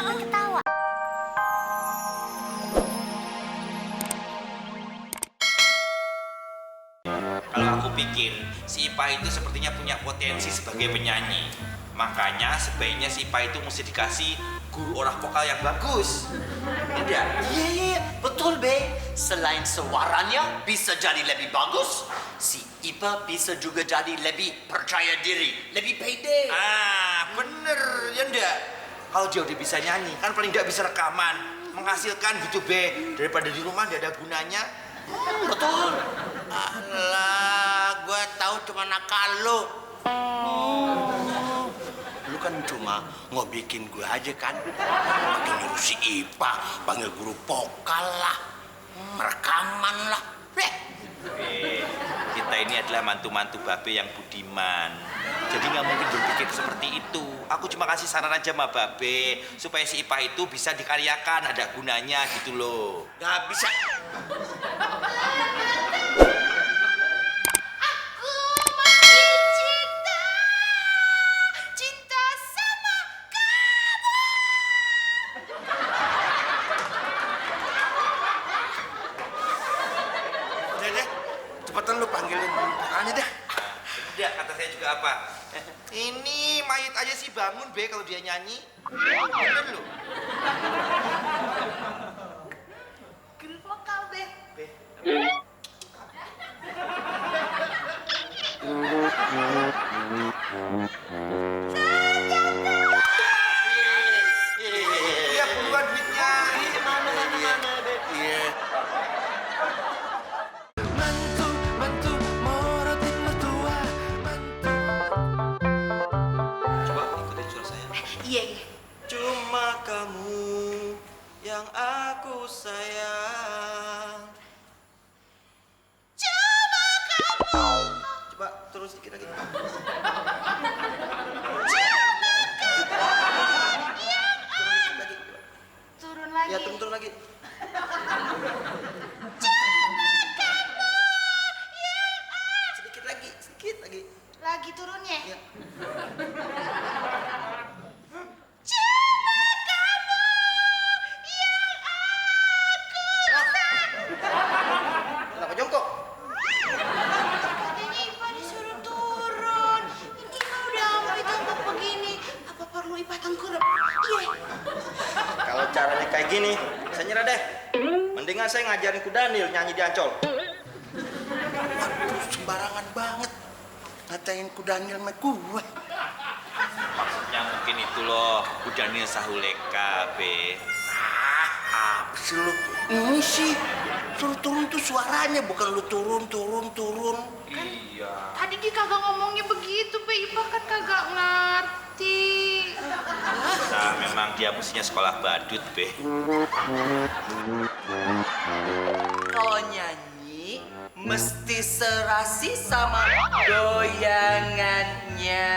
jangan ketawa. Kalau aku pikir si Ipa itu sepertinya punya potensi sebagai penyanyi. Makanya sebaiknya si Ipa itu mesti dikasih guru olah vokal yang bagus. Iya, betul Be. Selain suaranya bisa jadi lebih bagus, si Ipa bisa juga jadi lebih percaya diri, lebih pede. Bener ya ndak? Kalau dia udah bisa nyanyi, kan paling nggak bisa rekaman, menghasilkan gitu Be. Daripada di rumah nggak ada gunanya. Betul. Alah, gue tahu cuma nakal lu. Lu kan cuma mau bikin gue aja kan. Pakai nyuruh si Ipa, panggil guru vokal lah, rekaman lah. Kita ini adalah mantu-mantu Babe yang budiman. Jadi nggak mungkin berpikir seperti itu. Aku cuma kasih saran aja sama Babe supaya si Ipa itu bisa dikaryakan, ada gunanya gitu loh. Gak bisa. Udah deh, cepetan lu panggilin vokalnya deh. Udah, kata saya juga apa? Ini mayit aja sih bangun Be kalau dia nyanyi. Bener lu. Guru vokal, Be. Iya, buruan duitnya. Iya. Coba ikutin suara saya. Iya. Cuma kamu yang aku sayang. Cuma kamu. Coba terus dikit lagi. Turun lagi. Ya, turun lagi. Sedikit lagi, sedikit lagi. Lagi turunnya. Ya. Kenapa jongkok? Katanya Ipa disuruh turun. Ini Ipa udah sampai tempat begini. Apa perlu Ipa tengkurap? Iya. Kalau caranya kayak gini, saya nyerah deh. Mendingan saya ngajarin ku Daniel nyanyi di Ancol. Waduh, sembarangan banget. Ngatain ku Daniel sama gue. Maksudnya mungkin itu loh, ku Daniel Sahuleka, Be. Apa sih lu? Ini sih suruh turun tuh suaranya, bukan lu turun. Iya. Tadi dia kagak ngomongnya begitu, Be. Ipa kan kagak ngerti. Nah, memang dia mestinya sekolah badut, Be. Kalau nyanyi mesti serasi sama goyangannya.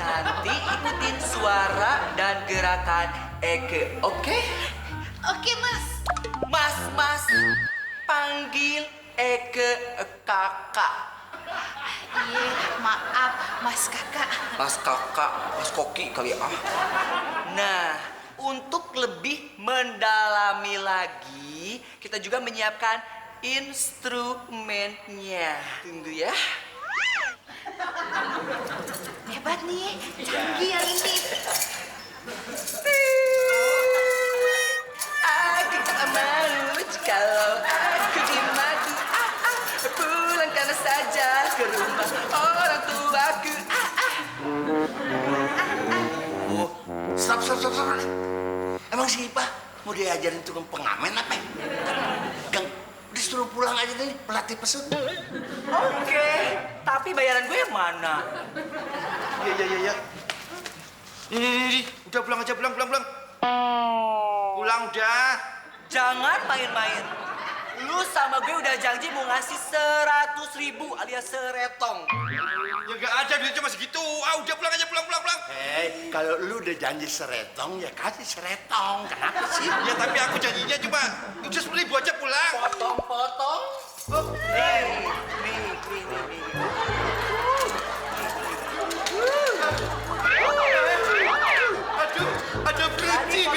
Nanti ikutin suara dan gerakan Eke, oke? Oke, Mas. Mas, panggil Eke kakak. Iya, maaf, Mas Kakak. Mas kakak, Mas koki kali ah. Nah, untuk lebih mendalami lagi, kita juga menyiapkan instrumennya. Tunggu ya. Hebat nih, canggih yang ini. Aku tak malu kalau aku dimadu. Pulang karena saja ke rumah orang tuaku. Oh, stop. Emang si Ipa mau diajarin tukang pengamen apa? Gang, disuruh pulang aja deh, pelatih pesut. Oke, tapi bayaran gue yang mana? Iya. Nih. Udah pulang aja, pulang. Pulang udah. Jangan main-main. Lu sama gue udah janji mau ngasih 100.000 alias seretong. Ya nggak ada, duitnya cuma segitu. Udah pulang aja, pulang. Kalau lu udah janji seretong, ya kasih seretong. Kenapa sih? Ya tapi aku janjinya cuma udah 10.000 aja pulang. Potong. Nih. Aduh, ada bridging.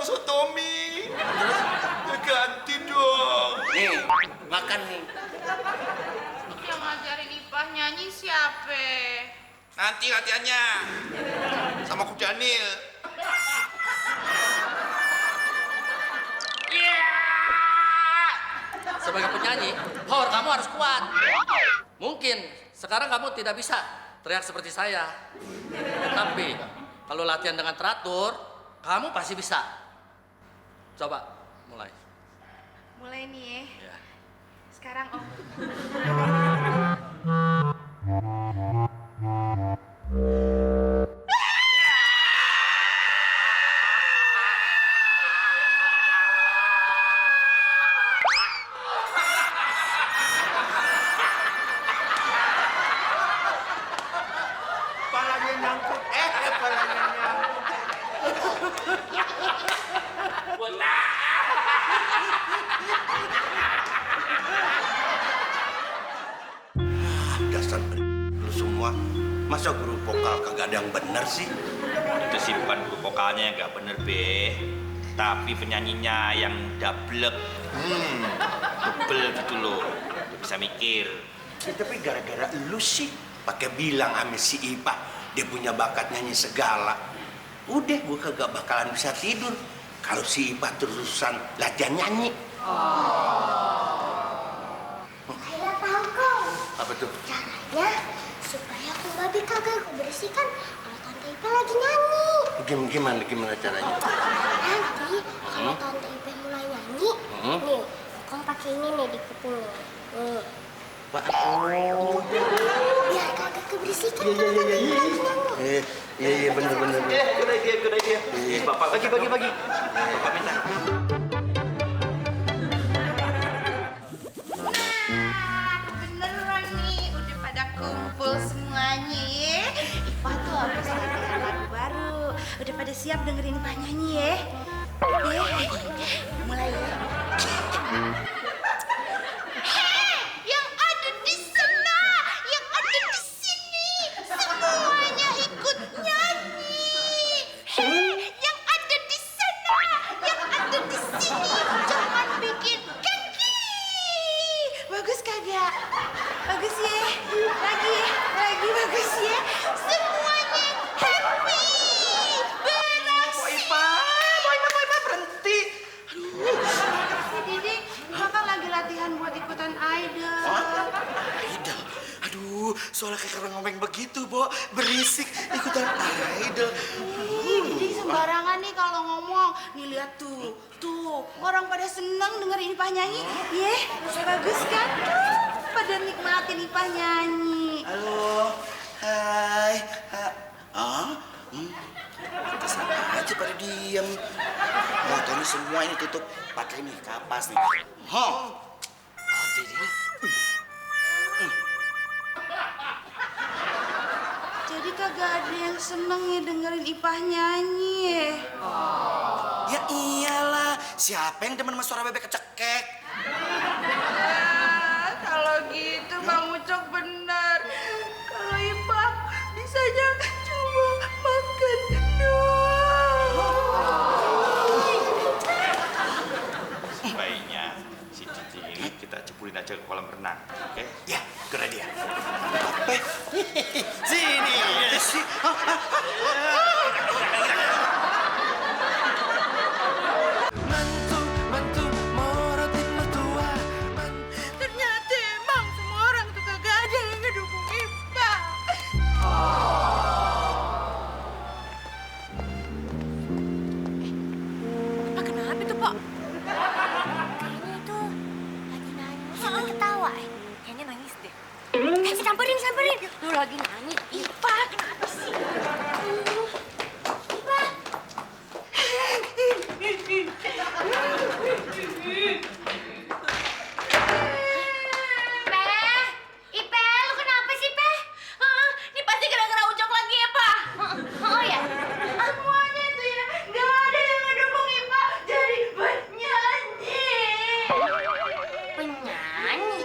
bakso Tommy. Ganti dong. Nih, makan nih. Yang ngajarin Ipah nyanyi siapa? Nanti latihannya sama Ku Daniel. Sebagai penyanyi, power kamu harus kuat. Mungkin sekarang kamu tidak bisa teriak seperti saya. Tapi kalau latihan dengan teratur, kamu pasti bisa. Coba mulai. Mulai nih ya. Ya. Sekarang Om. Palanya nyangkut. Palanya nyangkut. Dasar lu semua. Masa guru vokal kagak ada yang bener sih? Itu sih bukan guru vokalnya yang nggak bener, Be. Tapi penyanyinya yang dablek. Double gitu loh. Nggak bisa mikir. Ya, tapi gara-gara lu sih pakai bilang sama si Ipa dia punya bakat nyanyi segala. Udah gua kagak bakalan bisa tidur kalau si Ipa terusan latihan nyanyi. Saya tahu kok Apa tuh? caranya supaya aku babi kagak kebersihan kalau Tante Ipe lagi nyanyi. Gimana caranya? Nanti kalau Tante Ipe mulai nyanyi, nih, kong pakai ini nih di kupingnya. Nih, biar kagak kebersihan kalau Tante Ipe lagi nyanyi. Iya bener. Good idea. Bapak bagi. Bapak minta. Beneran nih, udah pada kumpul semuanya ya. Ipah tuh habis latihan lagu baru. Udah pada siap dengerin Ipah nyanyi ya. Mulai ya. Hei, yang ada di sana, yang ada di sini, semuanya ikut nyanyi. Hei, yang ada di sana, yang ada di sini, jangan bikin keki. Bagus kagak? Bagus ya? Lagi bagus ya? Semuanya happy. Beraksi. Berhenti. Si Didik, Kakak lagi latihan buat ikutan idol. Idol. Aduh, soalnya kayak orang ngomong begitu, Bo. Berisik ikutan idol. Didik sembarangan nih kalau ngomong. Nih lihat tuh, orang pada seneng dengerin Ipah nyanyi. Bagus kan? Pada nikmatin Ipah nyanyi. Halo. Hai. Kesana aja pada diem. Motor ini semua ini tutup pakai nih kapas nih. Jadi Jadi kagak ada yang seneng ya dengerin Ipah nyanyi. ya iyalah, siapa yang demen sama suara bebek kecekek? Kalau gitu Bang Ucok benar. Kalau Ipah bisanya cuma makan Sebaiknya si Cici kita jeburin aja ke kolam renang, oke? Ya, keren dia. Apa? Sini. Ternyata emang semua orang tuh kagak ada yang ngedukung Ipah. Pak, kenapa tuh, Pak? Kayaknya itu lagi nangis sambil ketawa. Kayaknya nangis deh. Samperin. Lu lagi nyanyi. Ipah, kenapa sih? Ipe, lu kenapa sih, Pe? Ini pasti gara-gara Ucok lagi ya, Pak? Oh ya? Semuanya tuh ya, gak ada yang ngedukung Ipah jadi penyanyi. Penyanyi?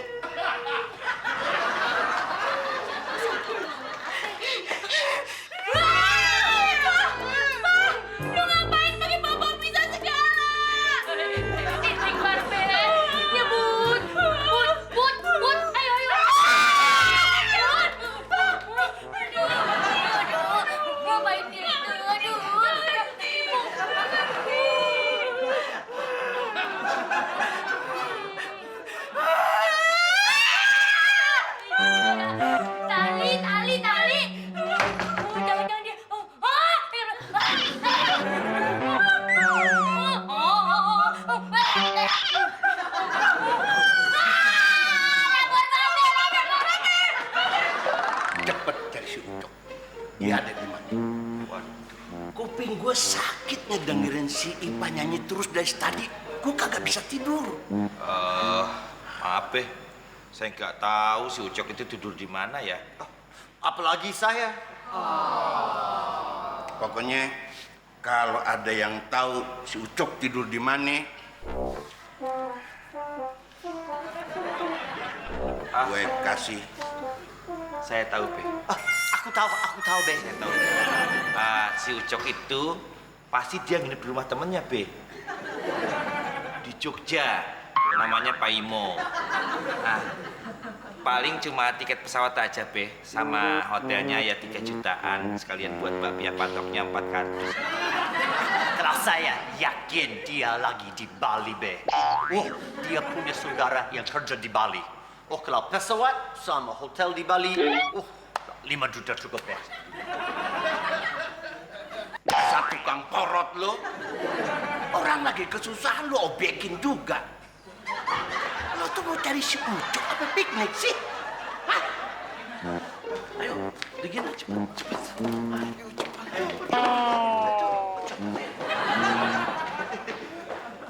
Kuping gue sakit ngedengerin si Ipa nyanyi terus dari tadi. Gue kagak bisa tidur. Maaf, Be. Saya nggak tahu si Ucok itu tidur di mana ya. Apalagi saya. Pokoknya kalau ada yang tahu si Ucok tidur di mana, gue kasih. Saya tahu, Be. Aku tahu, Be. Saya tahu. Si Ucok itu pasti dia nginep di rumah temennya, Be. Di Jogja, namanya Pak Imo. Paling cuma tiket pesawat aja, Be. Sama hotelnya ya 3 jutaan. Sekalian buat Mbak Pia patoknya 4 kardus. Kalau saya yakin dia lagi di Bali, Be. Dia punya saudara yang kerja di Bali. Kalau pesawat sama hotel di Bali, 5 juta cukup, Be. Dasar tukang porot lo. Orang lagi kesusahan lo obekin juga. Lo tuh mau cari si Ucok apa piknik sih? Hah? Ayo, begini cepet. Ayo, cepet.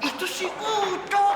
Itu si Ucok.